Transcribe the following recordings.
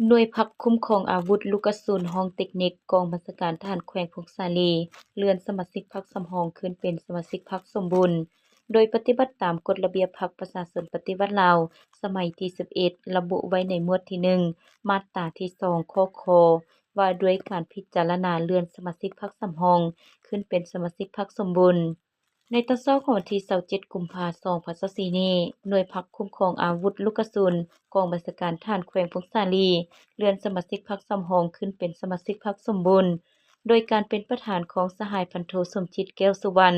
ໜ່ວຍພັກຄຸ້ມຄອງອາວຸດລູກກະສຸນຫ້ອງເຕັກນິກ ກອງບັນຊາການທະຫານແຂວງຜົ້ງສາລີ ເລື່ອນສະມາຊິກພັກສຳຮອງຂຶ້ນເປັນສະມາຊິກພັກສົມບູນ ໂດຍປະຕິບັດຕາມກົດລະບຽບພັກປະຊາຊົນປະຕິວັດລາວ ສະໄໝທີສິບເອັດ ລະບຸໄວ້ໃນໝວດທີໜຶ່ງ ມາດຕາທີສອງ ຂໍ້ ຄ ວ່າດ້ວຍການພິຈາລະນາເລື່ອນສະມາຊິກພັກສຳຮອງຂຶ້ນເປັນສະມາຊິກພັກສົມບູນ. ໃນຕອນເຊົ້າຂອງວັນທີຊາວເຈັດ ກຸມພາ ສອງພັນຊາວສີ່ນີ້, ໜ່ວຍພັກຄຸ້ມຄອງອາວຸດລູກກະສຸນ ກອງບັນຊາການທະຫານແຂວງຜົ້ງສາລີ ເລື່ອນສະມາຊິກພັກສຳຮອງຂຶ້ນເປັນສະມາຊິກພັກສົມບູນ ໂດຍການເປັນປະທານຂອງສະຫາຍພັນໂທ ສົມຈິດ ແກ້ວສຸວັນ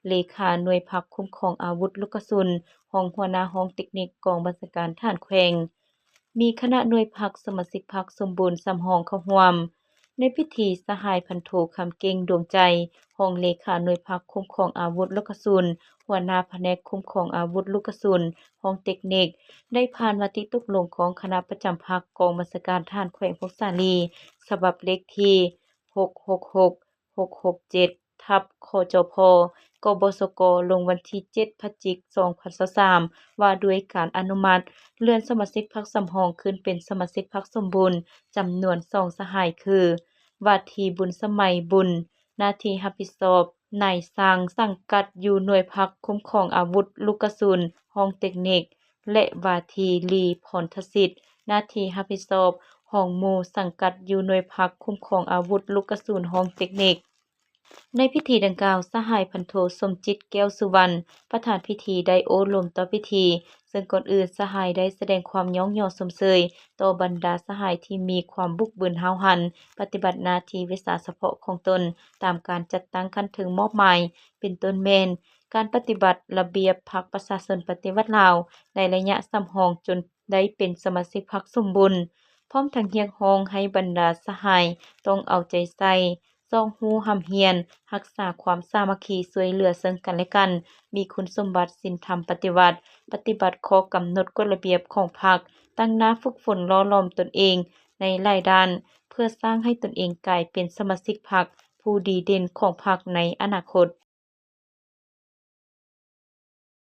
ເລຂາໜ່ວຍພັກຄຸ້ມຄອງອາວຸດລູກກະສຸນ ຮອງຫົວໜ້າຫ້ອງເຕັກນິກກອງບັນຊາການທະຫານແຂວງ. ມີຄະນະໜ່ວຍພັກສະມາຊິກພັກສົມບູນສຳຮອງເຂົ້າຮ່ວມ. ໃນພິທີ, ສະຫາຍພັນໂທ ຄຳເກັ່ງ ດວງໃຈ ຮອງເລຂາໜ່ວຍພັກຄຸ້ມຄອງອາວຸດລູກກະສຸນ ຫົວໜ້າພະແນກຄຸ້ມຄອງອາວຸດລູກກະສຸນ ຫ້ອງເຕັກນິກ ໄດ້ຜ່ານມະຕິຕົກລົງຂອງຄະນະປະຈຳພັກກອງບັນຊາການທະຫານແຂວງຜົ້ງສາລີ ສະບັບເລກທີ ຫົກຫົກຫົກ ຫົກຫົກເຈັດ ທັບ ຄຈພ ກບສກ ລົງວັນທີເຈັດ ພະຈິກ ສອງພັນຊາວສາມ ວ່າດ້ວຍການອະນຸມັດເລື່ອນສະມາຊິກພັກສຳຮອງຂຶ້ນເປັນສະມາຊິກພັກສົມບູນ ຈຳນວນສອງສະຫາຍ ຄື ວ່າທີ່ ບຸນສະໄໝ ບຸນ ໜ້າທີ່ຮັບຜິດຊອບນາຍຊ່າງ ສັງກັດຢູ່ໜ່ວຍພັກຄຸ້ມຄອງອາວຸດລູກກະສຸນ ຫ້ອງເຕັກນິກ ແລະ ວ່າທີ່ ລີ ພອນທະສິດ ໜ້າທີ່ຮັບຜິດຊອບຮອງໝູ່ ສັງກັດຢູ່ໜ່ວຍພັກຄຸ້ມຄອງອາວຸດລູກກະສຸນ ຫ້ອງເຕັກນິກ. ໃນພິທີດັ່ງກ່າວ, ສະຫາຍພັນໂທ ສົມຈິດ ແກ້ວສຸວັນ ປະທານພິທີ ໄດ້ໂອ້ລົມຕໍ່ພິທີ, ເຊິ່ງກ່ອນອື່ນສະຫາຍໄດ້ສະແດງຄວາມຍ້ອງຍໍຊົມເຊີຍຕໍ່ບັນດາສະຫາຍທີ່ມີຄວາມບຸກບືນຫ້າວຫັນ ປະຕິບັດໜ້າທີ່ວິຊາສະເພາະຂອງຕົນຕາມການຈັດຕັ້ງຂັ້ນເທິງມອບໝາຍ, ເປັນຕົ້ນແມ່ນ ການປະຕິບັດລະບຽບພັກປະຊາຊົນປະຕິວັດລາວໃນໄລຍະສຳຮອງຈົນໄດ້ເປັນສະມາຊິກພັກສົມບູນ, ພ້ອມທັງຮຽກຮ້ອງໃຫ້ບັນດາສະຫາຍຕ້ອງເອົາໃຈໃສ່ ຊອກຮູ້ຮ່ຳຮຽນ, ຮັກສາຄວາມສາມັກຄີຊ່ວຍເຫຼືອເຊິ່ງກັນແລະກັນ, ມີຄຸນສົມບັດສິນທຳປະຕິວັດ, ປະຕິບັດຂໍ້ກຳນົດກົດລະບຽບຂອງພັກ, ຕັ້ງໜ້າຝຶກຝົນຫຼໍ່ຫຼອມຕົນເອງໃນຫຼາຍດ້ານ ເພື່ອສ້າງໃຫ້ຕົນເອງກາຍເປັນສະມາຊິກພັກຜູ້ດີເດັ່ນຂອງພັກໃນອະນາຄົດ.